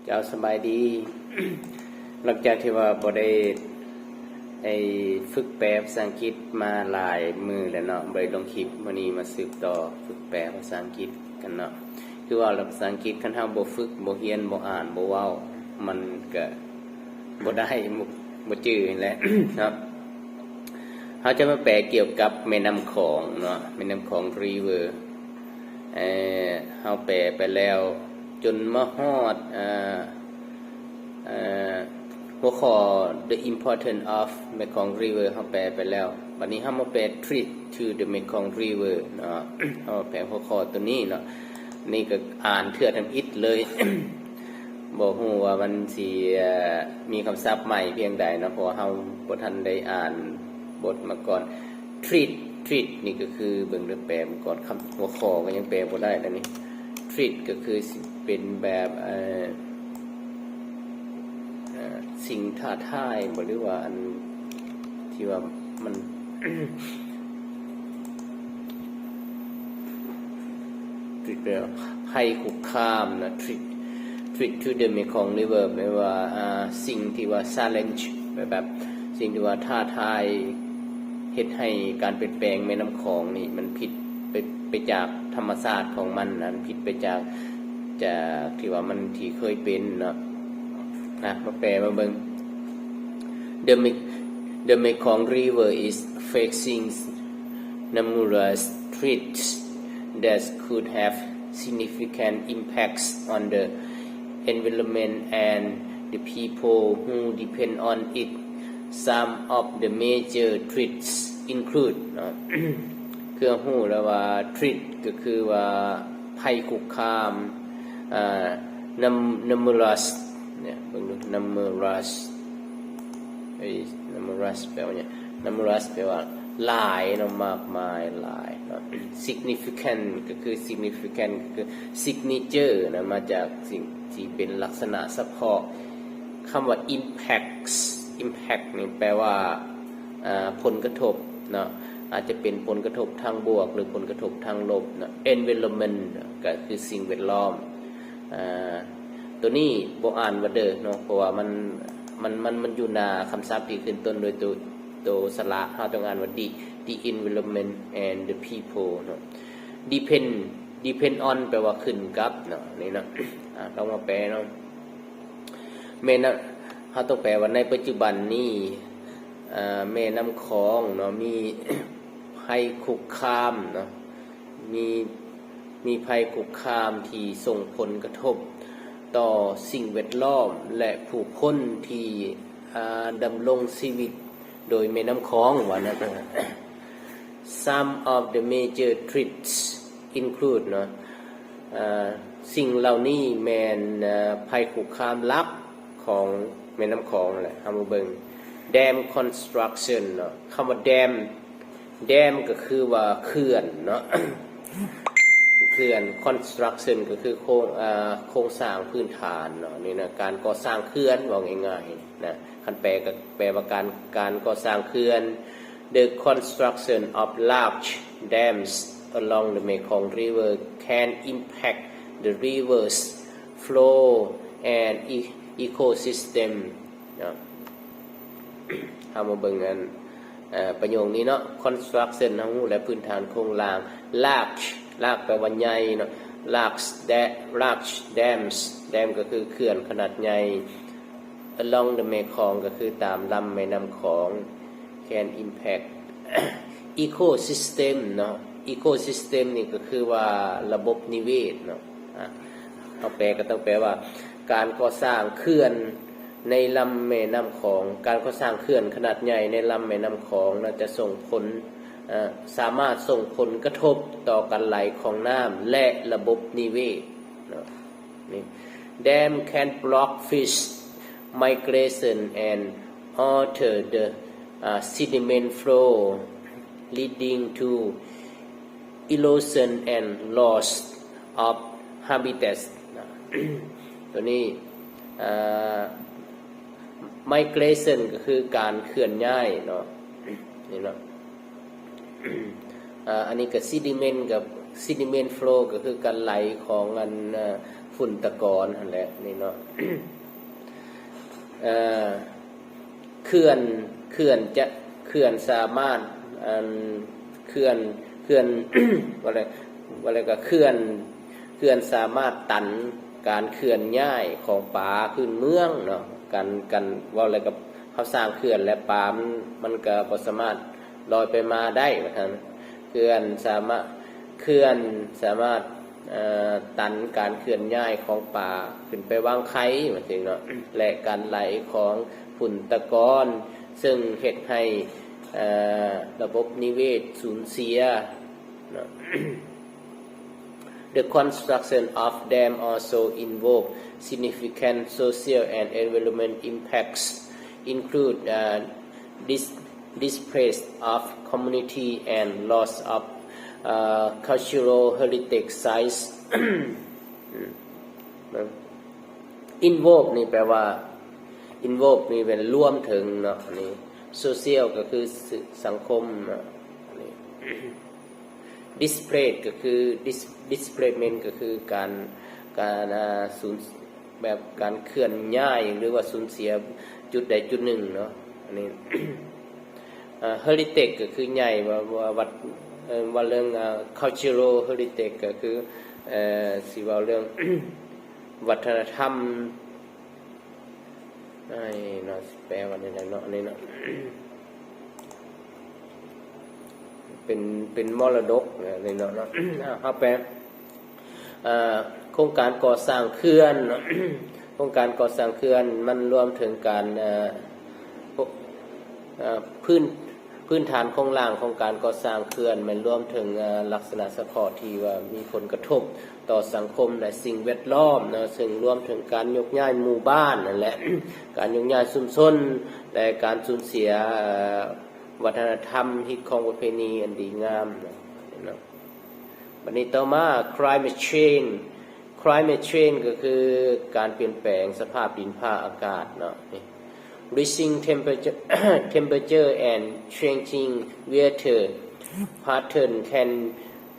ເຈົ້າ ສະບາຍດີ. ຫຼັງຈາກທີ່ວ່າບໍ່ໄດ້ ໄອ້ ຝຶກແປພາສາອັງກິດມາຫຼາຍມື້ແລ້ວເນາະ, ບໍ່ໄດ້ລົງຄລິບ, ມື້ນີ້ມາສືບຕໍ່ຝຶກແປພາສາອັງກິດກັນເນາະ. ຄືວ່າລະ ພາສາອັງກິດ ຄັນເຮົາບໍ່ຝຶກ, ບໍ່ຮຽນ, ບໍ່ອ່ານ, ບໍ່ເວົ້າ, ມັນກະບໍ່ໄດ້, ບໍ່ ບໍ່ຈື່ຫັ້ນແຫຼະເນາະ. ເຮົາຈະມາແປກ່ຽວກັບແມ່ນ້ຳຂອງເນາະ, ແມ່ນ້ຳຂອງ River. ເອີ ເຮົາແປໄປແລ້ວຈົນມາຮອດ ເອີ ເອີ ຫົວຂໍ້ The Importance of Mekong River ເຮົາແປໄປແລ້ວ. ບັດນີ້ເຮົາມາແປ Threat to the Mekong River ເນາະ, ເຮົາແປຫົວຂໍ້ໂຕນີ້ເນາະ. ນີ້ກໍອ່ານເທື່ອທຳອິດເລີຍ. ບໍ່ຮູ້ວ່າມັນຊິ ເອີ ມີຄຳສັບໃໝ່ພຽງໃດເນາະ, ເພາະວ່າເຮົາບໍ່ທັນໄດ້ອ່ານບົດມາກ່ອນ. Threat, threat ນີ້ກໍຄື ເບິ່ງເດີ ແປມັນກ່ອນ, ຄຳ ຫົວຂໍ້ກໍຍັງແປບໍ່ໄດ້ແລ້ວນີ້. Threat ກໍຄືຊິເປັນແບບ ເອີ ເອີ ສິ່ງທ້າທາຍບໍ ຫຼືວ່າອັນທີ່ວ່າມັນ threat ແປວ່າໄພຄຸກຄາມນະ, threat, threat to the Mekong River ແປວ່າ ອ່າ ສິ່ງທີ່ວ່າ challenge ແບບ ແບບສິ່ງທີ່ວ່າທ້າທາຍ ເຮັດໃຫ້ການປ່ຽນແປງແມ່ນ້ຳຂອງນີ້ມັນຜິດໄປ ໄປຈາກທຳມະຊາດຂອງມັນນະ, ຜິດໄປຈາກ ຈາກທີ່ວ່າມັນທີ່ເຄີຍເປັນເນາະ. ນະ ມາແປມາເບິ່ງ. The Me-, the Mekong River is facing numerous threats that could have significant impacts on the environment and the people who depend on it. Some of the major threats include ເນາະ ຄືຮູ້ແລ້ວວ່າ threat ກໍຄືວ່າໄພຄຸກຄາມ ເອີ numerous ເນຍ ເບິ່ງດູ numerous ເອີຍ numerous ແປວ່າຫຍັງ? Numerous ແປວ່າຫຼາຍເນາະ, ມາກມາຍ ຫຼາຍເນາະ. Significant ກໍຄື significant ກໍຄື signature ນະ, ມາຈາກສິ່ງທີ່ເປັນລັກສະນະສະເພາະ. ຄຳວ່າ impacts, impact ນີ້ແປວ່າ ເອີ ຜົນກະທົບເນາະ, ອາດຈະເປັນຜົນກະທົບທາງບວກ ຫຼື ຜົນກະທົບທາງລົບເນາະ. Environment ກໍຄືສິ່ງແວດລ້ອມ. ເອີ ໂຕນີ້ບໍ່ອ່ານວ່າ the ເນາະ, ເພາະວ່າມັນ ມັນ ມັນ ມັນຢູ່ໜ້າຄຳສັບທີ່ຂຶ້ນຕົ້ນໂດຍໂຕ ໂຕສະຫຼະ, ເຮົາຕ້ອງອ່ານວ່າ the, the environment and the people ເນາະ. Depend, depend on ແປວ່າຂຶ້ນກັບເນາະ, ນີ້ເນາະ. ອາ ຕ້ອງມາແປເນາະ. ແມ່ນນະ, ເຮົາຕ້ອງແປວ່າໃນປັດຈຸບັນນີ້ ເອີ ແມ່ນ້ຳຂອງເນາະ ມີໄພຄຸກຄາມເນາະ, ມີ ມີໄພຄຸກຄາມທີ່ສົ່ງຜົນກະທົບຕໍ່ສິ່ງແວດລ້ອມ ແລະ ຜູ້ຄົນທີ່ ອາ ດຳລົງຊີວິດໂດຍແມ່ນ້ຳຂອງ ວ່ານັ້ນ. Some of the major threats include ເນາະ, ເອີ ສິ່ງເຫຼົ່ານີ້ແມ່ນ ເອີ ໄພຄຸກຄາມຫຼັກຂອງແມ່ນ້ຳຂອງແຫຼະ. ເຮົາມາເບິ່ງ dam construction ເນາະ, ຄຳວ່າ dam, dam ກໍຄືວ່າເຂື່ອນເນາະ, ເຂື່ອນ, construction ກໍຄືໂຄງ ເອີ ໂຄງສ້າງພື້ນຖານເນາະ, ນີ້ນະ ການກໍ່ສ້າງເຂື່ອນ ເວົ້າງ່າຍໆນະ, ຄັນແປກໍແປວ່າການ ການກໍ່ສ້າງເຂື່ອນ. The construction of large dams along the Mekong River can impact the river's flow and e-, ecosystem ເນາະ. ເຮົາມາເບິ່ງອັນ ເອີ ປະໂຫຍກນີ້ເນາະ, construction ເຮົາຮູ້ແລ້ວ ພື້ນຖານໂຄງລ່າງ. Large, large ແປວ່າໃຫຍ່ເນາະ, large da-, large dams, dam ກໍຄືເຂື່ອນຂະໜາດໃຫຍ່. Along the Mekong ກໍຄືຕາມລຳແມ່ນ້ຳຂອງ. Can impact ecosystem ເນາະ, ecosystem ນີ້ກໍຄືວ່າລະບົບນິເວດເນາະ. ອາ ເຮົາແປກໍຕ້ອງແປວ່າ ການກໍ່ສ້າງເຂື່ອນໃນລຳແມ່ນ້ຳຂອງ, ການກໍ່ສ້າງເຂື່ອນຂະໜາດໃຫຍ່ໃນລຳແມ່ນ້ຳຂອງນະ ຈະສົ່ງຜົນ ເອີ ສາມາດສົ່ງຜົນກະທົບຕໍ່ການໄຫຼຂອງນ້ຳ ແລະ ລະບົບນິເວດເນາະ. ນີ້ Dam can block fish migration and alter the, uh, sediment flow, leading to erosion and loss of habitats ນະ. ໂຕນີ້ ເອີ migration ກໍຄືການເຄື່ອນຍ້າຍເນາະ, ນີ້ເນາະ. ອາ ອັນນີ້ກໍ sediment ກັບ sediment flow ກໍຄືການໄຫຼຂອງອັນ ເອີ ຝຸ່ນຕະກອນຫັ້ນແຫຼະນີ້ເນາະ. ເອີ ເຂື່ອນ ເຂື່ອນຈະ ເຂື່ອນສາມາດ ອັນ ເຂື່ອນ ເຂື່ອນ ວ່າແລ້ວ ວ່າແລ້ວກໍເຂື່ອນ ເຂື່ອນສາມາດຕັນການເຄື່ອນຍ້າຍຂອງປາພື້ນເມືອງເນາະ. ການ ການ ເວົ້າແລ້ວກໍເຮົາສ້າງເຂື່ອນແລ້ວ ປາມັນ ມັນກໍບໍ່ສາມາດລອຍໄປມາໄດ້ວ່າຊັ້ນ. ເຂື່ອນສາມາດ ເຂື່ອນສາມາດ ເອີ ຕັນການເຄື່ອນຍ້າຍຂອງປາຂຶ້ນໄປວາງໄຂ່ວ່າຊີ້ເນາະ ແລະ ການໄຫຼຂອງຝຸ່ນຕະກອນ ເຊິ່ງເຮັດໃຫ້ ເອີ ລະບົບນິເວດສູນເສຍເນາະ. The construction of dam also involve significant social and environment impacts, include, uh, dis- displace of community and loss of, uh, cultural heritage sites. Involve ນີ້ແປວ່າ involve ນີ້ແມ່ນລວມເຖິງເນາະ ອັນນີ້ social ກໍຄື ສ- ສັງຄົມເນາະ ອັນນີ້ displace ກໍຄື dis- displacement ກໍຄືການ ການ ອ່າ ສູນ ແບບການເຄື່ອນຍ້າຍ ຫຼືວ່າສູນເສຍຈຸດໃດຈຸດໜຶ່ງເນາະ ອັນນີ້ ເອີ heritage ກໍຄືໃຫຍ່ ວ່າ ວ່າວັດ ເອີ ວ່າເລື່ອງ ເອີ cultural heritage ກໍຄື ເອີ ຊິເວົ້າເລື່ອງວັດທະນະທຳ ເອີຍ ເນາະ ຊິແປວ່າແນວໃດເນາະ ອັນນີ້ເນາະ ເປັນ ເປັນມໍລະດົກ ອັນນີ້ເນາະ ເນາະ ເຮົາແປ ເອີ ໂຄງການກໍ່ສ້າງເຂື່ອນເນາະ ໂຄງການກໍ່ສ້າງເຂື່ອນມັນລວມເຖິງການ ເອີ ພວກ ເອີ ພື້ນ ພື້ນຖານໂຄງລ່າງຂອງການກໍ່ສ້າງເຂື່ອນ ແມ່ນລວມເຖິງ ເອີ ລັກສະນະສະເພາະທີ່ວ່າມີຜົນກະທົບຕໍ່ສັງຄົມ ແລະ ສິ່ງແວດລ້ອມເນາະ ເຊິ່ງລວມເຖິງການຍົກຍ້າຍໝູ່ບ້ານນັ້ນແຫຼະ ການຍົກຍ້າຍຊຸມຊົນ ແລະ ການສູນເສຍ ເອີ ວັດທະນະທຳ ຮີດຄອງປະເພນີອັນດີງາມເນາະ. ບັດນີ້ຕໍ່ມາ climate change. Climate change ກໍຄືການປ່ຽນແປງສະພາບດິນຟ້າອາກາດເນາະ. Rising temperature, temperature and changing weather pattern can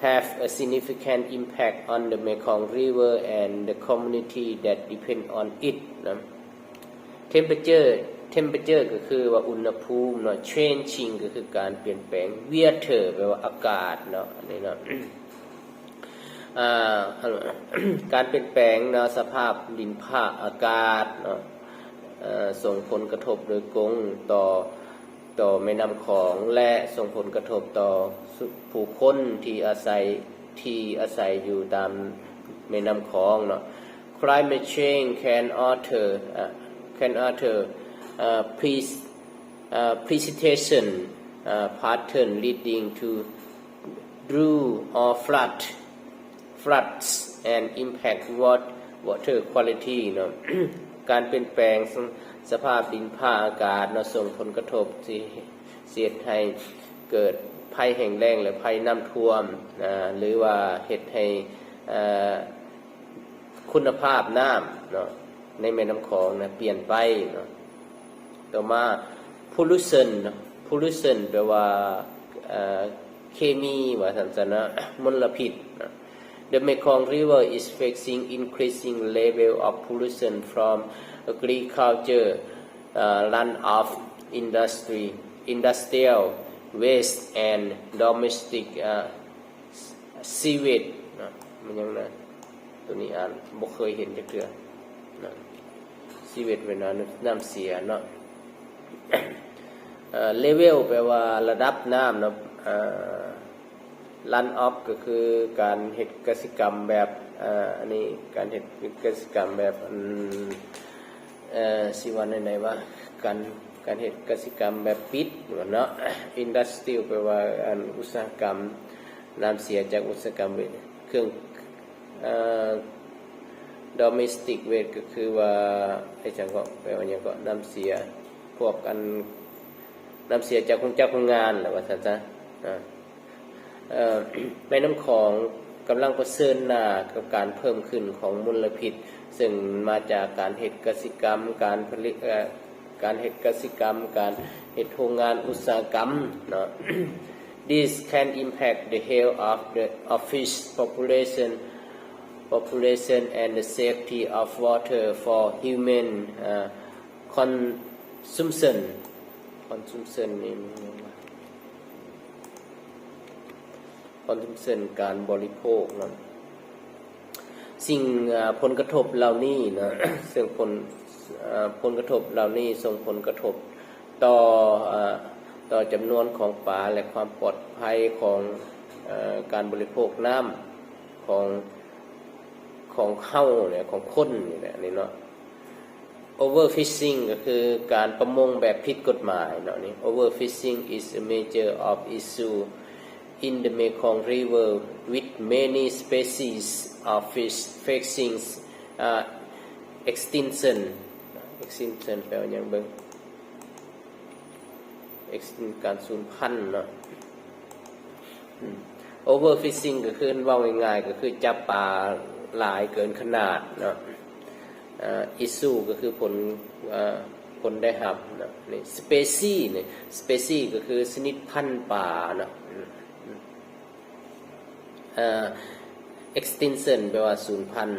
have a significant impact on the Mekong River and the community that depend on it ນະ. Temperature, temperature ກໍຄືວ່າອຸນຫະພູມເນາະ, changing ກໍຄືການປ່ຽນແປງ, weather ແປວ່າອາກາດເນາະ ອັນນີ້ເນາະ. ອ່າ ການປ່ຽນແປງເນາະ ສະພາບດິນຟ້າອາກາດເນາະ ເອີ່ ສົ່ງຜົນກະທົບໂດຍກົງຕໍ່ ຕໍ່ແມ່ນ້ຳຂອງ ແລະ ສົ່ງຜົນກະທົບຕໍ່ ຜູ້ຄົນທີ່ອາໄສ ທີ່ອາໄສຢູ່ຕາມແມ່ນ້ຳຂອງເນາະ. Climate change can alter, uh, can alter, uh, pre- uh, precipitation, uh, pattern leading to drought or flood, floods and impact wat- water quality ເນາະ. ການປ່ຽນແປງສະພາບດິນຟ້າອາກາດເນາະ ສົ່ງຜົນກະທົບ ຊິ ຊິເຮັດໃຫ້ເກີດໄພແຫ້ງແລ້ງ ແລະ ໄພນ້ຳຖ້ວມ ນະ ຫຼືວ່າເຮັດໃຫ້ ເອີ່ ຄຸນນະພາບນ້ຳເນາະ ໃນແມ່ນ້ຳຂອງນະ ປ່ຽນໄປເນາະ. ຕໍ່ມາ pollution ເນາະ, pollution ແປວ່າ ເອີ່ ເຄມີ ວ່າຊັ້ນຊະເນາະ, ມົນລະພິດເນາະ. The Mekong River is facing increasing level of pollution from agriculture, uh, runoff, industry, industrial waste and domestic, uh, sewage ເນາະ. ມັນຫຍັງນະ? ໂຕນີ້ອ່ານບໍ່ເຄີຍເຫັນຈັກເທື່ອນະ. Sewage ເປັນນ້ຳເສຍເນາະ. ເອີ່ level ແປວ່າລະດັບນ້ຳເນາະ. ເອີ່ run off ກໍຄືການເຮັດກະສິກຳແບບ ເອີ່ ອັນນີ້ ການເຮັດກະສິກຳແບບ ອັນ ເອີ່ ຊິວ່າແນວໃດວະ ການ ການເຮັດກະສິກຳແບບປິດເນາະ. Industrial ແປວ່າ ອັນ ອຸດສາຫະກຳ, ນ້ຳເສຍຈາກອຸດສາຫະກຳ, ເຄື່ອງ ເອີ່ domestic waste ກໍຄືວ່າ ເຮັດຫຍັງເກາະ ແປວ່າຫຍັງເກາະ ນ້ຳເສຍ ພວກ ອັນ ນ້ຳເສຍຈາກໂຮງຈັກໂຮງງານແຫຼະ ວ່າຊັ້ນຊະ. ເອີ່ ແມ່ນ້ຳຂອງກຳລັງປະເຊີນໜ້າກັບການເພີ່ມຂຶ້ນຂອງມົນລະພິດ ເຊິ່ງມາຈາກການເຮັດກະສິກຳ, ການຜະລິດ ເອີ່ ການເຮັດກະສິກຳ, ການເຮັດໂຮງງານອຸດສາຫະກຳເນາະ. This can impact the health of the, of fish population population and the safety of water for human, uh, consumption. Consumption ນີ້ consumption ການບໍລິໂພກເນາະ. ສິ່ງ ເອີ່ ຜົນກະທົບເຫຼົ່ານີ້ເນາະ ເຊິ່ງຜົນ ເອີ່ ຜົນກະທົບເຫຼົ່ານີ້ສົ່ງຜົນກະທົບຕໍ່ ເອີ່ ຕໍ່ຈຳນວນຂອງປາ ແລະ ຄວາມປອດໄພຂອງ ເອີ່ ການບໍລິໂພກນ້ຳຂອງ ຂອງເຮົານີ້ແຫຼະ ຂອງຄົນນີ້ແຫຼະນີ້ເນາະ. Overfishing ກໍຄືການປະມົງແບບຜິດກົດໝາຍເນາະນີ້. Overfishing is a major of issue in the Mekong River, with many species of fish facing, uh, extinction. Extinction ແປວ່າຫຍັງເບິ່ງ? Extin- ການສູນພັນເນາະ. ອືມ Overfishing ກໍຄື ເວົ້າງ່າຍໆ ກໍຄືຈັບປາຫຼາຍເກີນຂະໜາດເນາະ. ເອີ່ Issue ກໍຄືຜົນ ເອີ່ ຜົນໄດ້ຮັບເນາະ. ນີ້ Species ນີ້ Species ກໍຄືຊະນິດພັນປາເນາະ. ອືມ ເອີ່ Extinction ແປວ່າສູນພັນ.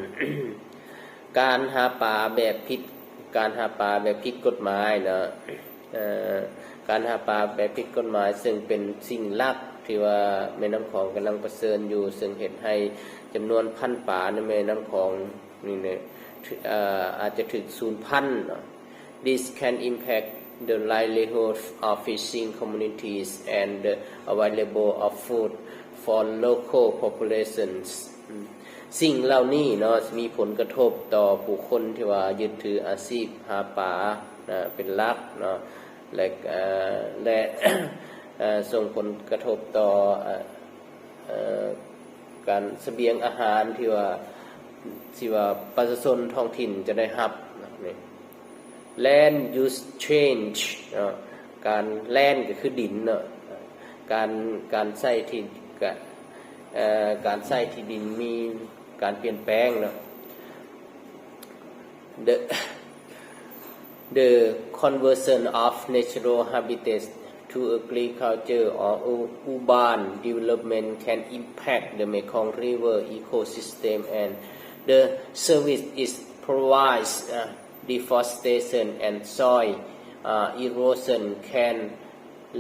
ການຫາປາແບບຜິດ ການຫາປາແບບຜິດກົດໝາຍເນາະ. ເອີ່ ການຫາປາແບບຜິດກົດໝາຍ ເຊິ່ງເປັນສິ່ງຫຼັກທີ່ວ່າແມ່ນ້ຳຂອງກຳລັງປະເຊີນຢູ່ ເຊິ່ງເຮັດໃຫ້ຈຳນວນພັນປາໃນແມ່ນ້ຳຂອງນີ້ເນຍ ເອີ່ ອາດຈະຖືກສູນພັນເນາະ. This can impact the livelihood of fishing communities and the available of food for local populations. ອືມ ສິ່ງເຫຼົ່ານີ້ເນາະ ມີຜົນກະທົບຕໍ່ຜູ້ຄົນທີ່ວ່າຍຶດຖືອາຊີບຫາປາ ນະ ເປັນຫຼັກເນາະ ແລະ ເອີ່ ແລະ ເອີ່ ສົ່ງຜົນກະທົບຕໍ່ ເອີ່ ເອີ່ ການສະບຽງອາຫານທີ່ວ່າ ທີ່ວ່າປະຊາຊົນທ້ອງຖິ່ນຈະໄດ້ຮັບເນາະ. Land use change ເນາະ ການ land ກໍຄືດິນເນາະ ການ ການໃຊ້ທີ່ ກະ ເອີ່ ການໃຊ້ທີ່ດິນມີການປ່ຽນແປງເນາະ. The, the conversion of natural habitats to agriculture or u- urban development can impact the Mekong River ecosystem and the service it provides. Uh, deforestation and soil, uh, erosion can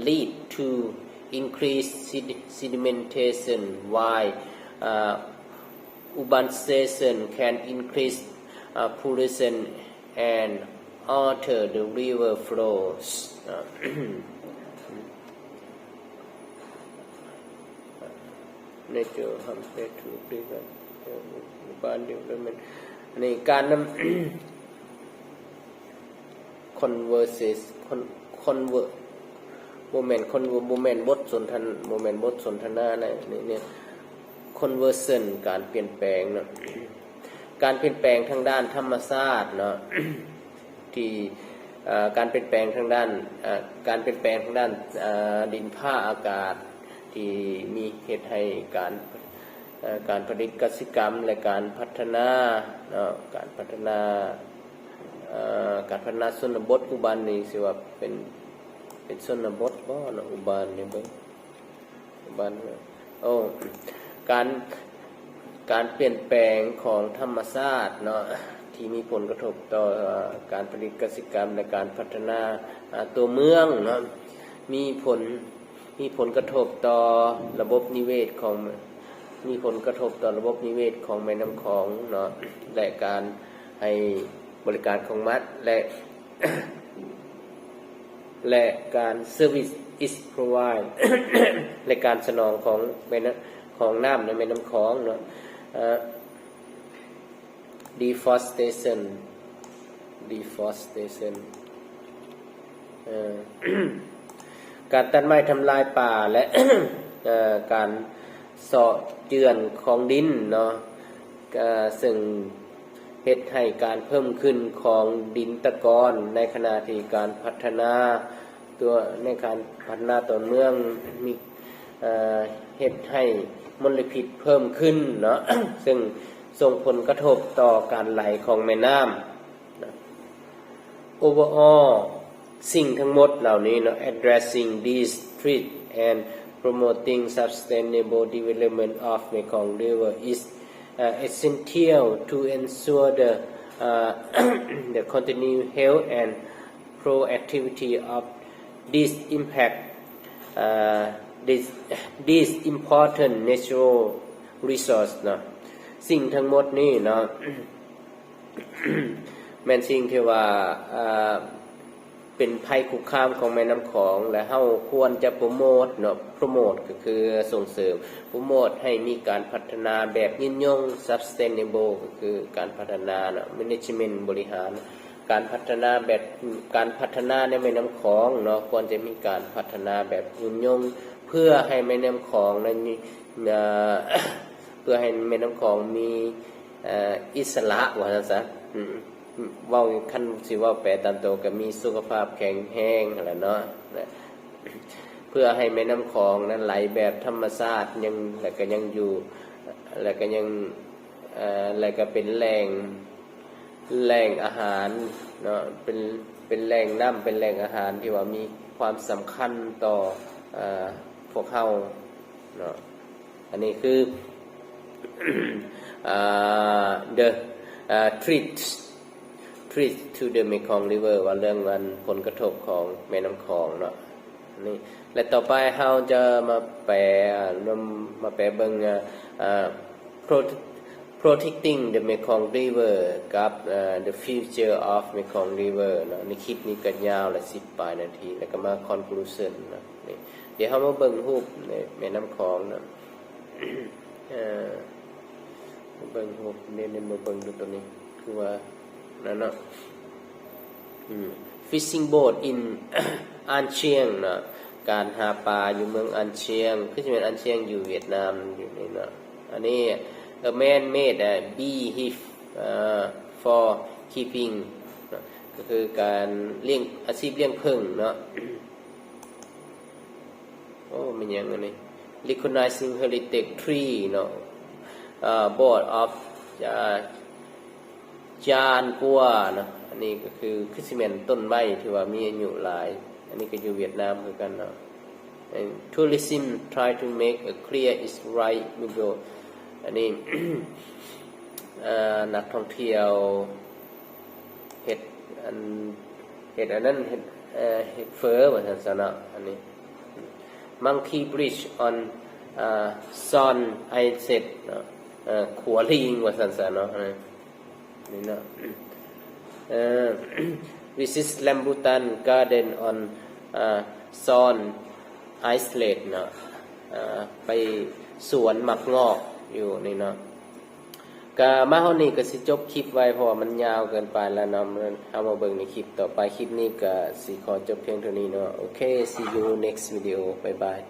lead to increased sed- sedimentation, while, uh, urbanization can increase, uh, pollution and alter the river flows. Uh, nature habitat to prevent urban development. ອັນນີ້ການນຳ converses con conver ບໍ່ແມ່ນ con ບໍ່ແມ່ນບົດສົນທະນາ ບໍ່ແມ່ນບົດສົນທະນາໃນນີ້ conversion ການປ່ຽນແປງເນາະ ການປ່ຽນແປງທາງດ້ານທຳມະຊາດເນາະ ທີ່ ເອີ່ ການປ່ຽນແປງທາງດ້ານ ເອີ່ ການປ່ຽນແປງທາງດ້ານ ເອີ່ ດິນຟ້າອາກາດ ທີ່ມີເຮັດໃຫ້ການ ເອີ່ ການຜະລິດກະສິກຳ ແລະ ການພັດທະນາເນາະ ການພັດທະນາ ເອີ່ ການພັດທະນາຊົນນະບົດ ອຸບານນີ້ຊິວ່າເປັນ ເປັນຊົນນະບົດບໍ່ເນາະ ອຸບານນີ້ເບິ່ງ ບ້ານເມືອງ ໂອ້ ການ ການປ່ຽນແປງຂອງທຳມະຊາດເນາະ ທີ່ມີຜົນກະທົບຕໍ່ ເອີ່ ການຜະລິດກະສິກຳ ແລະ ການພັດທະນາ ອາ ຕົວເມືອງເນາະ ມີຜົນ ມີຜົນກະທົບຕໍ່ລະບົບນິເວດຂອງ ມີຜົນກະທົບຕໍ່ລະບົບນິເວດຂອງແມ່ນ້ຳຂອງເນາະ ແລະ ການໃຫ້ບໍລິການຂອງມັນ ແລະ ແລະ ການ service is provide ແລະ ການສະໜອງຂອງແມ່ນ້ຳ ຂອງນ້ຳໃນແມ່ນ້ຳຂອງເນາະ ເອີ່ deforestation deforestation ເອີ່ ການຕັດໄມ້ທຳລາຍປ່າ ແລະ ເອີ່ ການເຊາະເຈື່ອນຂອງດິນເນາະ ເຊິ່ງເຮັດໃຫ້ການເພີ່ມຂຶ້ນຂອງດິນຕະກອນ ໃນຂະນະທີ່ການພັດທະນາຕົວ ໃນການພັດທະນາຕົວເມືອງມີ ເອີ່ ເຮັດໃຫ້ມົນລະພິດເພີ່ມຂຶ້ນເນາະ ເຊິ່ງສົ່ງຜົນກະທົບຕໍ່ການໄຫຼຂອງແມ່ນ້ຳ. Overall ສິ່ງທັງໝົດເຫຼົ່ານີ້ເນາະ addressing these threats and promoting sustainable development of Mekong River is uh, essential to ensure the, uh, the continued health and productivity of this impact, uh, this, this important natural resource ເນາະ. ສິ່ງທັງໝົດນີ້ເນາະ ແມ່ນສິ່ງທີ່ວ່າ ເອີ ເປັນໄພຄຸກຄາມຂອງແມ່ນ້ຳຂອງ ແລະ ເຮົາຄວນຈະໂປຣໂມດເນາະ, ໂປຣໂມດກໍຄືສົ່ງເສີມ, ໂປຣໂມດໃຫ້ມີການພັດທະນາແບບຍືນຍົງ, sustainable ກໍຄືການພັດທະນາເນາະ, management ບໍລິຫານ, ການພັດທະນາແບບ ການພັດທະນາໃນແມ່ນ້ຳຂອງເນາະ ຄວນຈະມີການພັດທະນາແບບຍືນຍົງ ເພື່ອໃຫ້ແມ່ນ້ຳຂອງນັ້ນ ເອີ ເພື່ອໃຫ້ແມ່ນ້ຳຂອງມີ ເອີ ອິດສະຫຼະ ວ່າຊັ້ນຊະ. ເວົ້າ ຄັນຊິເວົ້າແປຕາມໂຕກໍມີສຸຂະພາບແຂງແຮງຫັ້ນແຫຼະເນາະ ເພື່ອໃຫ້ແມ່ນ້ຳຂອງນັ້ນໄຫຼແບບທຳມະຊາດ ຍັງ ແລະ ກໍຍັງຢູ່ ແລະ ກໍຍັງ ເອີ ແລະ ກໍເປັນແຫຼ່ງ ແຫຼ່ງອາຫານເນາະ ເປັນ ເປັນແຫຼ່ງນ້ຳ ເປັນແຫຼ່ງອາຫານທີ່ວ່າມີຄວາມສຳຄັນຕໍ່ ເອີ ພວກເຮົາເນາະ. ອັນນີ້ຄື ອ່າ the ອ່າ threat threat to the Mekong River ວ່າເລື່ອງອັນຜົນກະທົບຂອງແມ່ນ້ຳຂອງເນາະ. ນີ້ ແລະ ຕໍ່ໄປເຮົາຈະມາແປ ມາແປເບິ່ງ ອ່າ protecting the Mekong River ກັບ the future of Mekong River ເນາະ. ໃນຄລິບນີ້ກໍຍາວລະສິບປາຍນາທີ ແລ້ວກໍມາ conclusion ເນາະ. ນີ້ ດຽວເຮົາມາເບິ່ງຮູບໃນແມ່ນ້ຳຂອງເນາະ ເອີ ເບິ່ງຮູບນີ້ ມາເບິ່ງດູໂຕນີ້ ຄືວ່ານັ້ນເນາະ ອືມ fishing boat in An Ching ເນາະ ການຫາປາຢູ່ເມືອງ An Ching ຄືຊິແມ່ນ An Ching ຢູ່ຫວຽດນາມຢູ່ນີ້ເນາະ. ອັນນີ້ a man-made bee hive for keeping ເນາະ ກໍຄືການລ້ຽງ ອາຊີບລ້ຽງເຜິ້ງເນາະ. ໂອ້ ແມ່ນຫຍັງອັນນີ້ recognizing heritage tree ເນາະ ເອີ board of ຈາ ຈານກົວເນາະ. ອັນນີ້ກໍຄື ຄືຊິແມ່ນຕົ້ນໄມ້ທີ່ວ່າມີອາຍຸຫຼາຍ. ອັນນີ້ກໍຢູ່ຫວຽດນາມຄືກັນເນາະ. And tourism try to make a clear its right middle. ອັນນີ້ ເອີ ນັກທ່ອງທ່ຽວ ເຮັດອັນ ເຮັດອັນນັ້ນ ເຮັດ ເອີ ເຮັດເຝີວ່າຊັ້ນຊະເນາະ. ອັນນີ້ Monkey Bridge on Son Islet ເນາະ ເອີ ຂົວລີງວ່າຊັ້ນຊະເນາະ. ອັນນີ້ເນາະ ເອີ visit rambutan garden on Son Islet ເນາະ ເອີ ໄປສວນໝາກງອກຢູ່ນີ້ເນາະ. ກະມາຮອດນີ້ກະຊິຈົບຄລິບໄວ້ ເພາະວ່າມັນຍາວເກີນໄປແລ້ວເນາະ. ເຮົາມາເບິ່ງໃນຄລິບຕໍ່ໄປ. ຄລິບນີ້ກະຊິຂໍຈົບພຽງເທົ່ານີ້ເນາະ. ໂອເຄ see you next video. Bye bye.